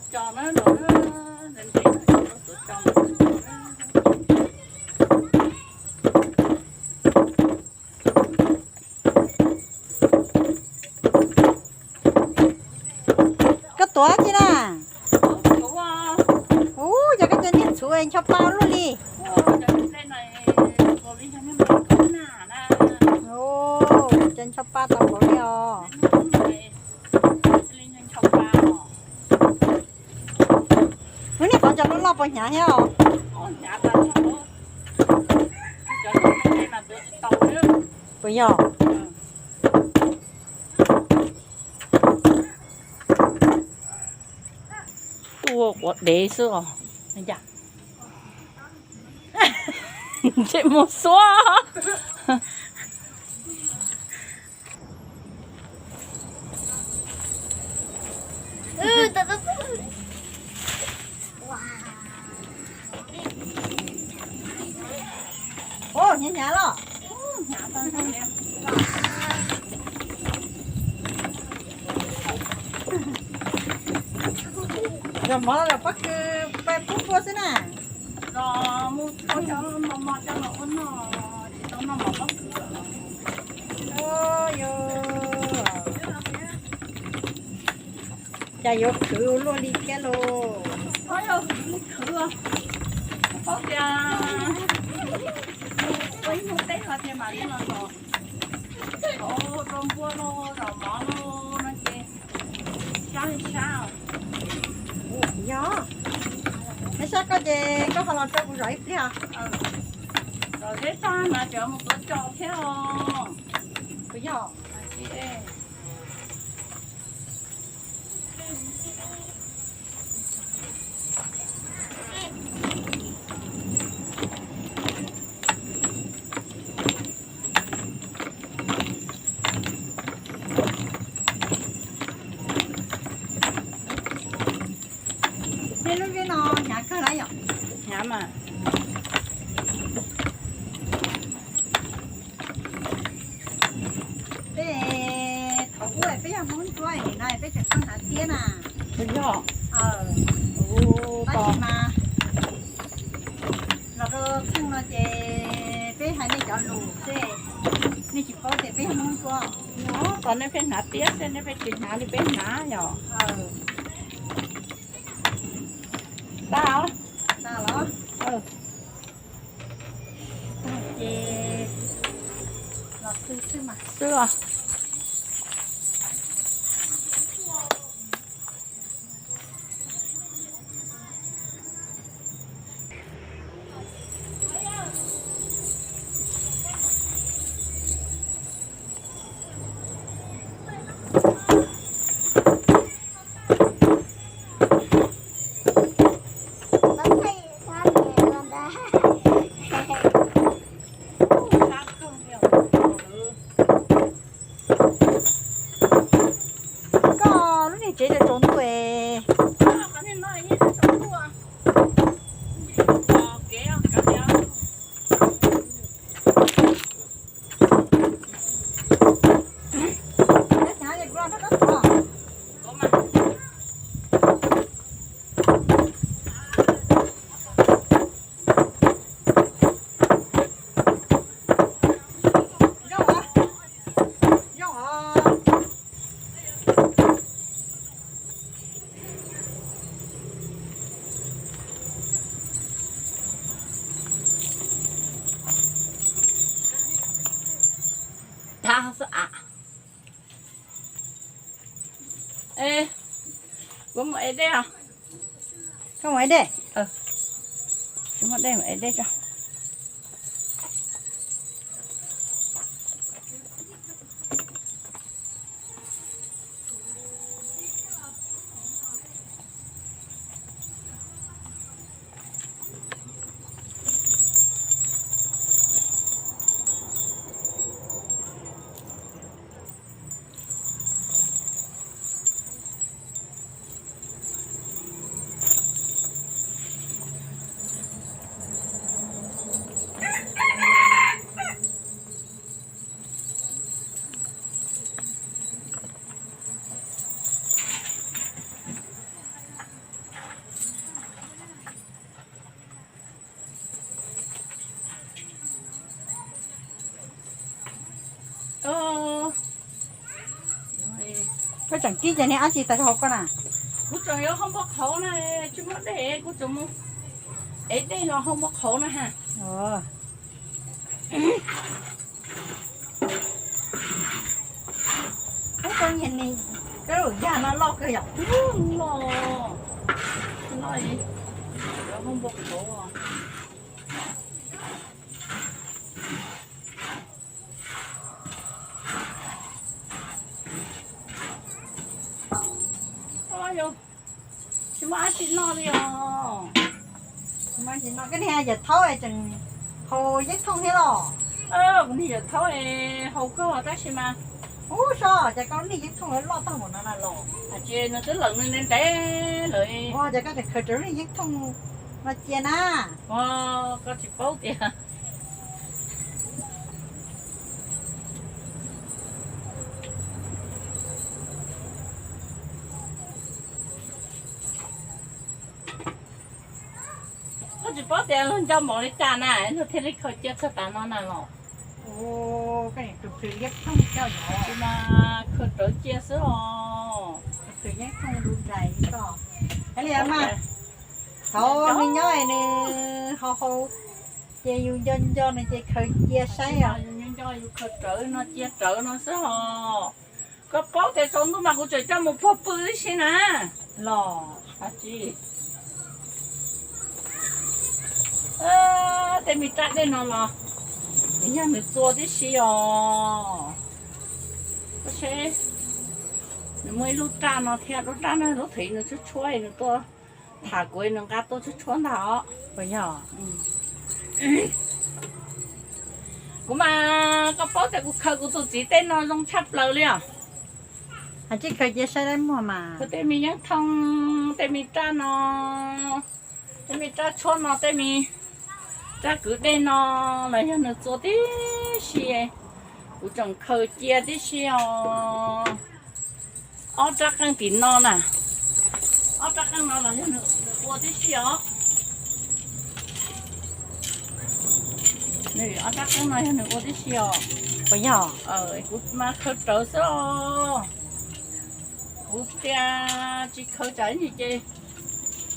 Tso na, no na, ntev ntev no, tso na. Koj tuav tsi na? Ub, yog koj cov niag txhuv ncho pa luaj li. Cov ncho pa tau npaum li os. Lub niag qhov ncauj loj loj puas hnyav thiab os? Puas yog? Tuaj quav dev xwb os. Ntsej muag xuab. Hnyav hnyav los. Yog mov los pob kws peb pub pua xwb na. Los mus ua cov mos mos coj los ua noj, tsis tau noj mov pob kws. Cas yuav khwv luaj li thiab lauj. Khwv, paub tias ua ib hnub teb no ces mam li los tom, rau npua los tom mov los no ces sab li sab. Yog, neb sab koj ces koj ho los rau kuv zom ib pliag. Zom zeb tag mas tseem mus tuav tso thiab os. Kuv yog. Nej lub zeb no hnyav kawg lawm yom? Hnyav mas. Peb thaum ub peb yog Hmoob Ntsuab no peb tseem txawj hnav tiab na. Yog. Tab sis mas los rau txheej no ces peb hais nej cov lus xwb, nej tsis paub tias peb yog Hmoob Ntsuab. Yog, kom nej pheej hnav tiab xwb, nej pheej tsis hnav li peb hnav yom. Tas los? Ces los xwb xwb mas. Xwb os. Koj lub niag tsev tsaus ntuj es. Tag xwb as. Kuv mus ev dej os. Koj mus ev dej? Kuv muab dej mus ev dej tso. Tseem kib cov niag dab tsi tawm hauv koj na? Kuv tseem yuav hau npua qhauv na, tsis muaj dej kuv tseem mus ev dej los hau npua qhauv na ha. Ub, koj niag ni, koj lub yag no loj kawg yom. Loj, loj, yuav hau npua qhauv. Tsis muaj dab tsi noj li os. Koj niag yawm thaub tseem hau yeeb thooj thiab los? Kuv niag yawm thaub hau kawg tab sis mas, ub, so cas koj niag yeeb thooj loj tag npaum no na los? Ces nws twb lawm nws ntev ntev lawm. Ua cas koj tseem khaws raws niag yeeb thooj no cia na? Koj tsis paub tias koj tsis paub tias luag nco npaum li cas na luag thiaj li khaws cia txog tav no na los. Koj niam tus plhws yeeb thooj coj yog, tsis mas khaws rawv cia xwb os. Plhws yeeb thooj du dais li ko. Li mas thaum nws nyob nws hau hau ces yus nco nco nws ces khaws cia saib os. Yus nco nco yus khaws rawv no cia rawv no xwb os. Koj paub tias tsaus ntuj mas kuv tseem coj mus puag pw tib si na. Los, tej me raj dej no los yog nws txua tib si os. Koj saib, nws muaj ib lub raj no thiab, lub raj no lub thaum nws tshuab tshuab nws tuaj tham kuv nws nqa tuaj tshuab tshuab ntag os. Kuv mas koj paub tias kuv khaws kuv tus txiv tej no zoo tshaj plaws li os. Khaws cia saib dab muag mas. Khaws tej me yeeb thooj, tej me raj no, tej me raj tshuab no, tej me raj kwv dej no los yog nws txua tib si. Kuv tseem khaws cia tib si os. Ob rab qeej tim no na, ob rab qeej no los yog nws ua tib si os. Ob rab qeej no yog nws ua tib si os. Puas yog? Kuv mas khaws rawv xwb os. Kuv tias tsis khaws tsam ib ntsis ces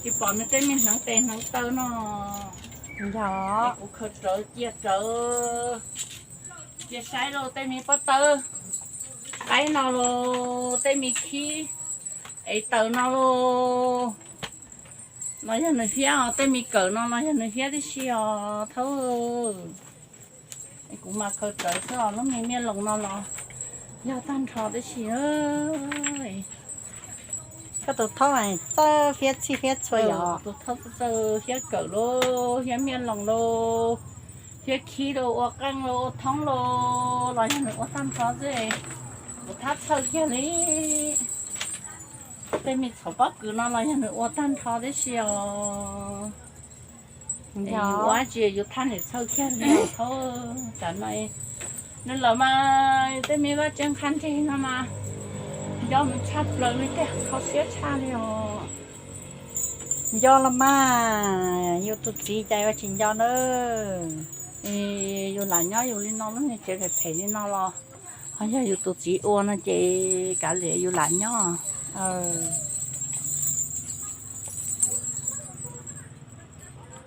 tsis pom nws tej me hneev tes hneev taw no. Yog kuv khaws rawv cia rawv. Cia saib lauj, tej me pob tawb qaib no los, tej me khib es taws no los, los yog nws hiab os, tej me kawm no los yog nws hiab tib si os thaub. Kuv mas khaws rawv xwb os, lub me miaj loos no los yog tag nrho tib si. Koj tus thaub txawj hiab txhij hiab txhua yom? Tus thaub txawj hiab kawm lauj, hiab miaj loos lauj, hiab khib lauj, ua qeej lauj, ua thoob lauj, los yog nws ua tag nrho xwb. Kuv thab txhawj kiag li. Tej me txhaum pob kws no los yog nws ua tag nrho tib si os. Yus ua dab tsi yus thab niam txhawj kiag li os thaub. Tam no nws lawm mas tej me vaj tse nqha nrig no mas nco nws tshaj plaws li tiag, kho siab tshaj li os. Nco los mas, yus tus txiv cas yuav tsis nco na. Yus lam nyob yus li no lub niag tsev phem phem li no los ho yog yus tus txiv ua no ces kav liam yus lam nyob.